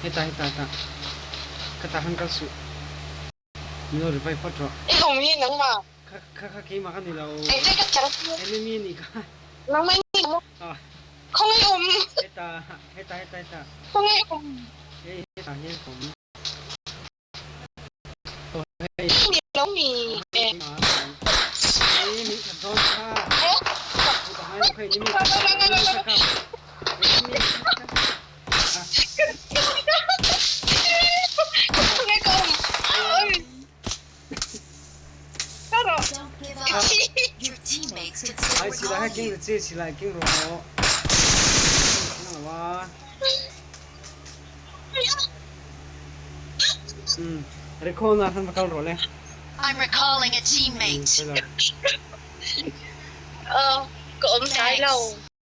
Hetah hetah hetah ka tah khan kal suh min lo revive phawt rawh. I awm hi nangmah. Kha kha kha keimah ka ni lo. Engte ka chang. Enemy a nih kha. Nangmah i ni maw? Khawnge i awm? Hetah hetah hetah hetah. Khawnge i awm? Hei hetah hian ka awm. I'm recalling a teammate. Ka awm hnai lo.